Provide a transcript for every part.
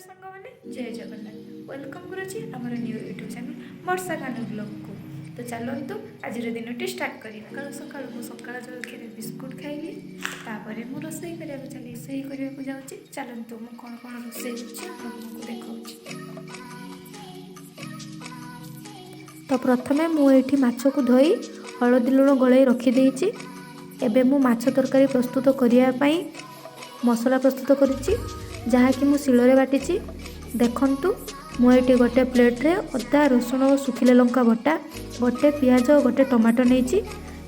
ସାଙ୍ଗମାନେ, ଜୟ ଜଗନ୍ନାଥ। Welcome କରୁଛି ଆମର ନ୍ୟୁ ୟୁଟ୍ୟୁବ୍ ଚ୍ୟାନେଲ୍ ବର୍ଷା ଗାନ ବ୍ଲଗ୍କୁ। ତ ଚାଲନ୍ତୁ, ଆଜିର ଦିନଟି ଷ୍ଟାର୍ଟ କରିବା। ସକାଳୁ ସକାଳୁ ମୁଁ ସକାଳ ଜଳଖିଆରେ ବିସ୍କୁଟ୍ ଖାଇଲି। ତାପରେ ମୁଁ ରୋଷେଇ କରିବାକୁ ଚାଲି ରୋଷେଇ କରିବାକୁ ଯାଉଛି। ଚାଲନ୍ତୁ, ମୁଁ କ'ଣ କ'ଣ ରୋଷେଇ କରୁଛି ଆପଣଙ୍କୁ ଦେଖାଉଛି। ତ ପ୍ରଥମେ ମୁଁ ଏଇଠି ମାଛକୁ ଧୋଇ ହଳଦୀ ଲୁଣ ଗୋଳାଇ ରଖିଦେଇଛି। ଏବେ ମୁଁ ମାଛ ତରକାରୀ ପ୍ରସ୍ତୁତ କରିବା ପାଇଁ ମସଲା ପ୍ରସ୍ତୁତ କରିଛି, ଯାହାକି ମୁଁ ଶିଳରେ ବାଟିଛି। ଦେଖନ୍ତୁ, ମୁଁ ଏଇଠି ଗୋଟେ ପ୍ଲେଟ୍ରେ ଅଦା, ରସୁଣ ଓ ଶୁଖିଲା ଲଙ୍କା ବଟା, ଗୋଟେ ପିଆଜ ଓ ଗୋଟେ ଟମାଟୋ ନେଇଛି।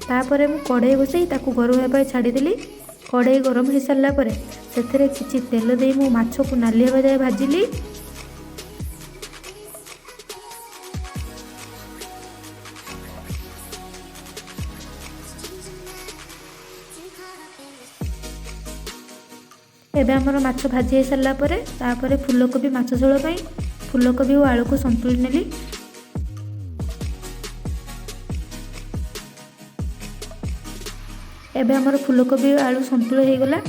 ତାପରେ ମୁଁ କଢ଼େଇ ବସାଇ ତାକୁ ଗରମ ହେବା ପାଇଁ ଛାଡ଼ିଦେଲି। କଢ଼େଇ ଗରମ ହୋଇସାରିଲା ପରେ ସେଥିରେ କିଛି ତେଲ ଦେଇ ମୁଁ ମାଛକୁ ନାଲି ହେବା ଯାଏ ଭାଜିଲି। ଏବେ ଆମର ମାଛ ଭାଜି ହେଇସାରିଲା ପରେ ତାପରେ ଫୁଲକୋବି ମାଛ ଝୋଳ ପାଇଁ ଫୁଲକୋବି ଓ ଆଳୁକୁ ସନ୍ତୁଳି ନେଲି। ଏବେ ଆମର ଫୁଲକୋବି ଆଳୁ ସନ୍ତୁଳି ହେଇଗଲା।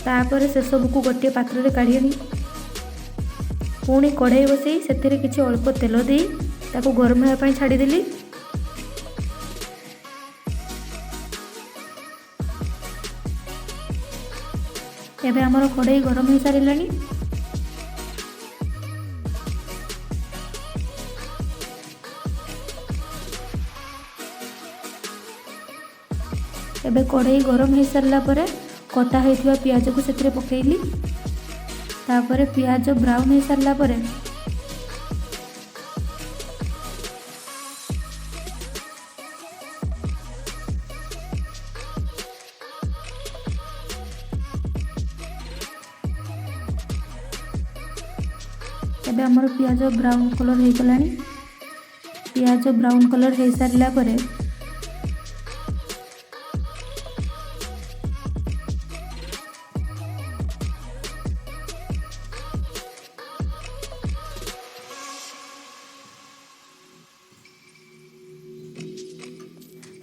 ତାପରେ ସେସବୁକୁ ଗୋଟିଏ ପାତ୍ରରେ କାଢ଼ି ଆଣି ପୁଣି କଢ଼େଇ ବସାଇ ସେଥିରେ କିଛି ଅଳ୍ପ ତେଲ ଦେଇ ତାକୁ ଗରମ ହେବା ପାଇଁ ଛାଡ଼ିଦେଲି। ଏବେ ଆମର କଢ଼େଇ ଗରମ ହେଇସାରିଲାଣି। ଏବେ କଢ଼େଇ ଗରମ ହେଇସାରିଲା ପରେ କଟା ହୋଇଥିବା ପିଆଜକୁ ସେଥିରେ ପକାଇଲି। ତାପରେ ପିଆଜ ବ୍ରାଉନ୍ ହେଇସାରିଲା ପରେ ଏବେ ଆମର ପିଆଜ ବ୍ରାଉନ୍ କଲର୍ ହେଇଗଲାଣି। ପିଆଜ ବ୍ରାଉନ୍ କଲର୍ ହେଇସାରିଲା ପରେ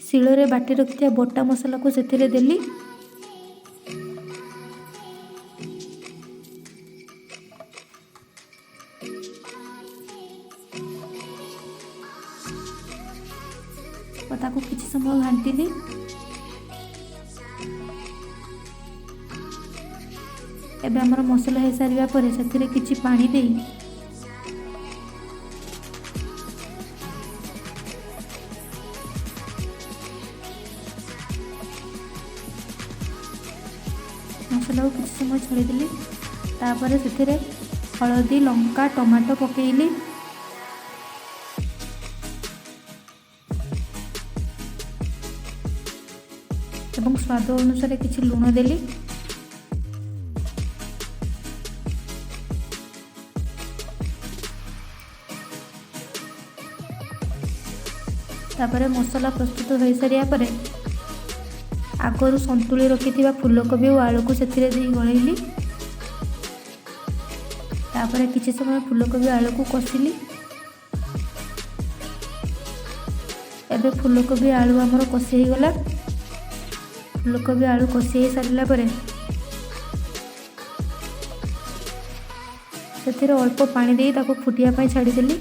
ଶିଳରେ ବାଟି ରଖିଥିବା ବଟା ମସଲାକୁ ସେଥିରେ ଦେଲି ଓ ତାକୁ କିଛି ସମୟ ଘାଣ୍ଟିଲି। ଏବେ ଆମର ମସଲା ହେଇସାରିବା ପରେ ସେଥିରେ କିଛି ପାଣି ଦେଇ ମସଲାକୁ କିଛି ସମୟ ଛାଡ଼ିଦେଲି। ତାପରେ ସେଥିରେ ହଳଦୀ, ଲଙ୍କା, ଟମାଟୋ ପକାଇଲି ଏବଂ ସ୍ୱାଦ ଅନୁସାରେ କିଛି ଲୁଣ ଦେଲି। ତାପରେ ମସଲା ପ୍ରସ୍ତୁତ ହୋଇସାରିବା ପରେ ଆଗରୁ ସନ୍ତୁଳି ରଖିଥିବା ଫୁଲକୋବି ଓ ଆଳୁକୁ ସେଥିରେ ଦେଇ ଗୋଳେଇଲି। ତାପରେ କିଛି ସମୟ ଫୁଲକୋବି ଆଳୁକୁ କଷିଲି। ଏବେ ଫୁଲକୋବି ଆଳୁ ଆମର କଷି ହେଇଗଲା। ଫୁଲକୋବି ଆଳୁ କଷି ହେଇସାରିଲା ପରେ ସେଥିରେ ଅଳ୍ପ ପାଣି ଦେଇ ତାକୁ ଫୁଟିବା ପାଇଁ ଛାଡ଼ିଦେଲି।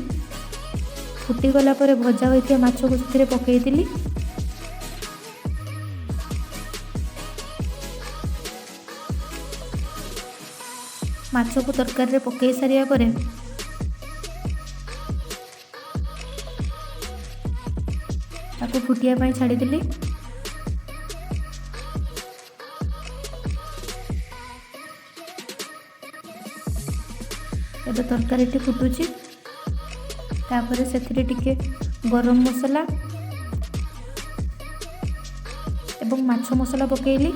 ଫୁଟିଗଲା ପରେ ଭଜା ହୋଇଥିବା ମାଛକୁ ସେଥିରେ ପକାଇଦେଲି। ମାଛକୁ ତରକାରୀରେ ପକାଇ ସାରିବା ପରେ ତାକୁ ଫୁଟିବା ପାଇଁ ଛାଡ଼ିଦେଲି। ଏବେ ତରକାରୀଟି ଫୁଟୁଛି। ତାପରେ ସେଥିରେ ଟିକେ ଗରମ ମସଲା ଏବଂ ମାଛ ମସଲା ପକାଇଲି।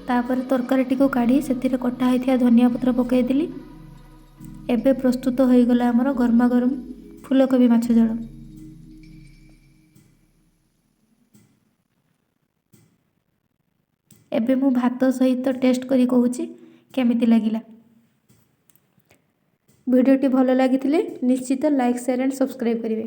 ତାପରେ ତରକାରୀଟିକୁ କାଢ଼ି ସେଥିରେ କଟା ହୋଇଥିବା ଧନିଆ ପତ୍ର ପକାଇଦେଲି। ଏବେ ପ୍ରସ୍ତୁତ ହୋଇଗଲା ଆମର ଗରମା ଗରମ ଫୁଲକୋବି ମାଛ ଝୋଳ। ଏବେ ମୁଁ ଭାତ ସହିତ ଟେଷ୍ଟ କରି କହୁଛି କେମିତି ଲାଗିଲା। ଭିଡ଼ିଓଟି ଭଲ ଲାଗିଥିଲେ ନିଶ୍ଚିତ ଲାଇକ୍, ସେୟାର ଆଣ୍ଡ ସବସ୍କ୍ରାଇବ୍ କରିବେ।